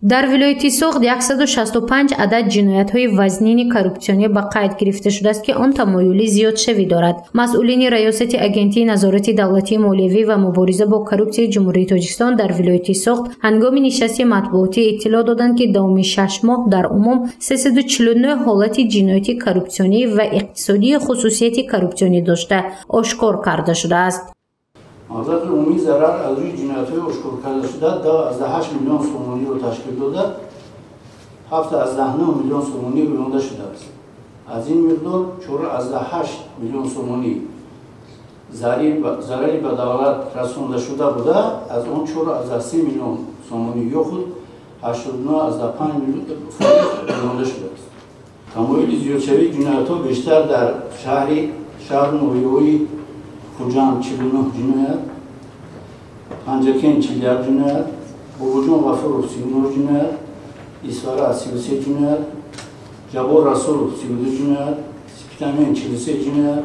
Дар вилояти Суғд 165 адад ҷиноятҳои вазнини коррупсионӣ ба қайд гирифта шудааст, ки он тамоюли зиёдшавӣ дорад. Масъулини Раёсати Агентии назорати давлатии молиявӣ ва мубориза бо коррупсияи Ҷумҳурии Тоҷикистон дар вилояти Суғд ҳангоми нишасти матбуотӣ иттилоъ доданд, ки давоми 6 моҳ дар умум 349 ҳолати ҷинояти коррупсионӣ ва иқтисодии хусусияти коррупсионӣ дошта ошкор карда шудааст. Маблағи умумии зарар аз рӯи ҷиноятҳои ошкор карда шуда 2,8 миллион сомониро ташкил дода, 7,9 миллион сомонӣ рӯёнда шудааст. Аз ин миқдор 4,8 миллион сомонӣ зарари ба давлат расонда шуда буда, аз он 4,3 миллион сомонӣ ё худ 89,5 фоиз рӯёнда шудааст. Тамоюли зиёдшавии ҷиноятҳо бештар дар шаҳру ноҳияҳои Хуҷанд 49 ҷиноят, Панҷакент 41 ҷиноят, Бобоҷон Ғафуров 39 ҷиноят, Исфара 33 ҷиноят, Ҷаббор Расулов 32 ҷиноят, Спитамен 43 ҷиноят,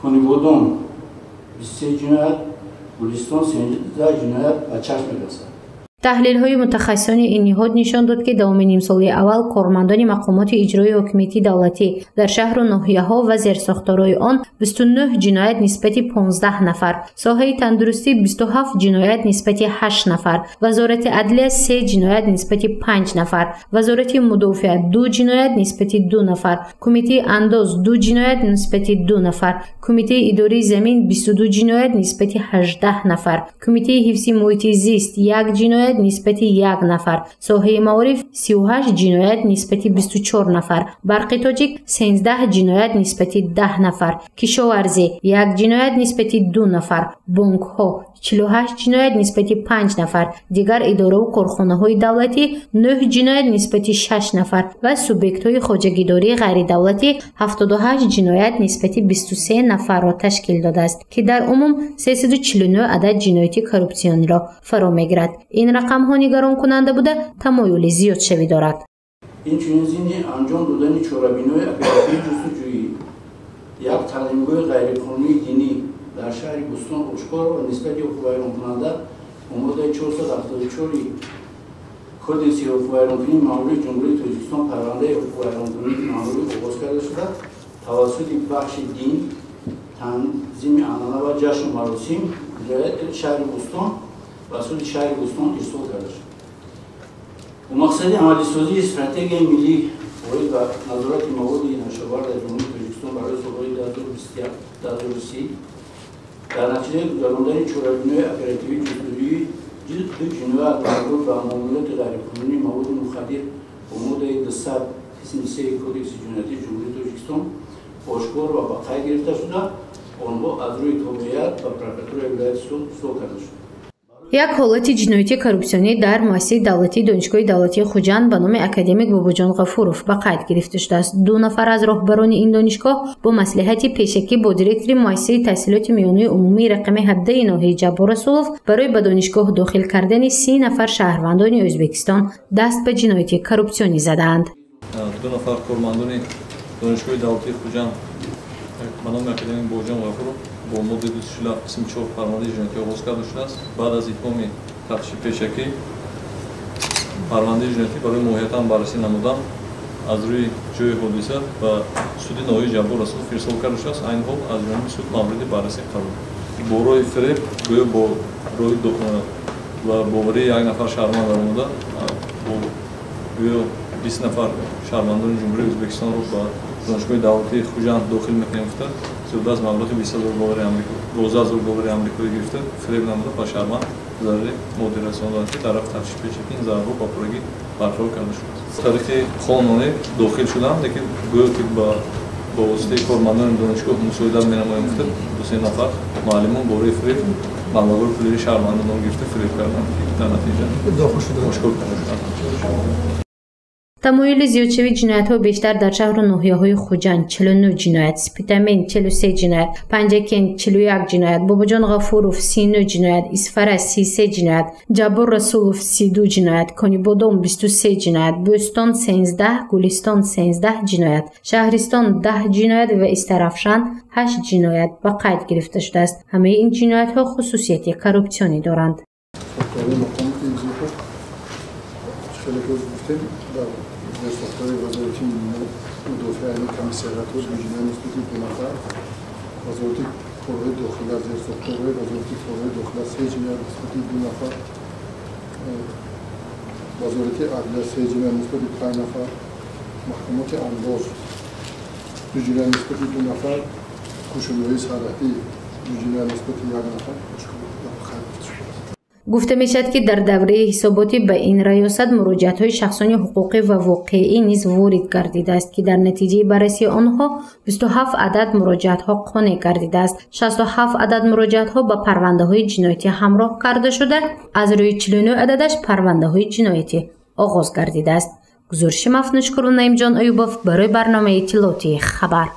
Конибодом 23 ҷиноят, Гулистон 13 ҷиноят ба чашм мерасад. Таҳлилҳои мутахассисони ин ниҳод нишон дод, ки давоми нимсолаи аввал кормандони мақомоти иҷроии ҳокимияти давлатӣ дар шаҳру ноҳияҳо ва зерсохторҳои он 29 ҷиноят нисбати 15 нафар, соҳаи тандурустӣ 27 ҷиноят нисбати 8 нафар, Вазорати адлия 3 ҷиноят нисбати 5 нафар, Вазорати мудофиа 2 ҷиноят нисбати 2 нафар, Кумитаи андоз 2 ҷиноят нисбати 2 нафар, Кумитаи идораи замин 22 ҷиноят нисбати 18 нафар, Кумитаи ҳифзи муҳити зист 1 ҷиноят нисбати 1 нафар, соҳаи маориф 38 ҷиноят нисбати 24 нафар, Барқи Тоҷик 13 ҷиноят нисбати 10 нафар, кишоварзӣ 1 ҷиноят нисбати 2 нафар, бонкҳо 48 ҷиноят нисбати 5 нафар, дигар идораву корхонаҳои давлатӣ 9 ҷиноят нисбати 6 нафар ва субъектҳои хоҷагидории ғайридавлатӣ 78 ҷиноят нисбати 23 нафарро ташкил додааст, ки дар умум 349 адад ҷинояти коррупсиониро фаро мегирад. Ин рақамҳо нигаронкунанда буда, тамоюли зиёдшавӣ дорад. Инчунин зимни анҷом додани чорабиниҳои оперативии ҷустуҷӯӣ як таълимгоҳи ғайриқонунии динӣ дар шаҳри Бӯстон ошкор ва нисбати ҳуқуқвайронкунанда бо моддаи 474 Кодекси ҳуқуқвайронкунии маъмурии Ҷумҳурии Тоҷикистон парвандаи ҳуқуқвайронкунии маъмурӣ оғоз карда шуда, тавассути бахши дин, танзими анъана ва ҷашну маросим шаҳри Бӯстон ба суди шаҳри Бӯстон ирсол карда шуд. Бо мақсади амалисозии стратегияи миллӣ оид ба назорати маводи нашъаовар дар Ҷумҳурии Тоҷикистон барои солҳои 2021-2030 дар натиҷаи гузарондани чорабиниҳои оперативии ҷустуҷӯӣ ду ҷиноят марбут ба муомилоти ғайриқонунии маводи мухаддир бо моддаи 200 қисми 3 Кодекси ҷиноятии Ҷумҳурии Тоҷикистон ошкор ва ба қайд гирифта шуда, онҳо аз рӯи тобеият ба прокуратураи вилояти Суғд ирсол карда шуд. Як ҳолати ҷиноятии коррупсионӣ дар муассисаи давлатии Донишгоҳи давлатии Хуҷанд ба номи академик Бобоҷон Ғафуров ба қайд гирифта шудааст. 2 нафар аз роҳбарони ин донишгоҳ бо маслиҳати пешакӣ бо директори муассисаи таҳсилоти миёнаи умумии рақами 17 ноҳияи Ҷаббор Расулов барои ба донишгоҳ дохил кардани 30 нафар шаҳрвандони Ӯзбекистон даст ба ҷинояти коррупсионӣ задаанд. 2 нафар кормандони Донишгоҳи давлатии Хуҷанд ба номи академик Бобоҷон Ғафуров бо моддаи 247 қисми 4 парвандаи ҷиноятӣ оғоз карда шудааст. Баъд аз итмоми тафтиши пешакӣ парвандаи ҷиноятӣ барои моҳиятан баррасӣ намудан аз рӯи ҷои ҳодиса ба суди ноҳияи Ҷаббор Расулов ирсол карда шудааст. Айни ҳол аз ҷониби суд мавриди баррасӣ қарор дод. Бо роҳи фиреб гӯё бо роҳи ва боварии як нафар шаҳрванд даромада гӯё 20 нафар шаҳрвандони Ҷумҳурии Ӯзбекистонро ба Донишгоҳи давлатии Хуҷанд дохил мекунем гуфта, зиёда аз маблағи 20,000 доллари Амрико, 12,000 доллари Амрикоӣ гирифта, фиреб намуда ба шаҳрванд зарари моддӣ расонданд, ки дар рафти тафтиши пешакӣ ин зарарҳо ба пуррагӣ барқарор карда шудааст. Тариқи қонунӣ дохил шуданд, лекин гӯё ки ба воситаи кормандони донишгоҳ мусоидат менамоям гуфта, 2-3 нафар муаллимон бо роҳи фиреб маблағҳои пулии шаҳрвандонро гирифта фиреб карданд, ки дар натиҷа ошкор карда шуданд. Тамоюли зиёдшавии ҷиноятҳо бештар дар шаҳру ноҳияҳои Хуҷанд 49 ҷиноят, Спитамен 43 ҷиноят, Панҷакент 41 ҷиноят, Бобоҷон Ғафуров 39 ҷиноят, Исфара 33 ҷиноят, Ҷаббор Расулов 32 ҷиноят, Конибодом 23 ҷиноят, Бӯстон 13, Гулистон 13 ҷиноят, Шаҳристон 10 ҷиноят ва Истаравшан 8 ҷиноят ба қайд гирифта шудааст. Ҳамаи ин ҷиноятҳо хусусияти коррупсионӣ доранд. Чалекоз гуфтем, дар зерсохтори Вазорати мудофиа, яъне комиссариатҳо, ду ҷиноят нисбати 2 нафар, Вазорати корҳои дохила, зерсохторҳои Вазорати корҳои дохила 3 ҷиноят нисбати 2 нафар, Вазорати адлия 3 ҷиноят нисбати 5 нафар, маҳкамоти андоз 2 ҷиноят нисбати 2 нафар, кушунҳои сарҳадӣ 2 ҷиноят нисбати 1 нафар ошкор шудааст. Гуфта мешавад, ки дар давраи ҳисоботӣ ба ин раёсат муроҷиатҳои шахсони ҳуқуқӣ ва воқеӣ низ ворид гардидааст, ки дар натиҷаи баррасии онҳо 27 адад муроҷиатҳо қонеъ гардидааст. 67 адад муроҷиатҳо ба парвандаҳои ҷиноятӣ ҳамроҳ карда шуда, аз рӯи 49 ададаш парвандаҳои ҷиноятӣ оғоз гардидааст. Гузориши Мафнушкуру Наимҷон Аюбов барои барномаи иттилоотии «Хабар».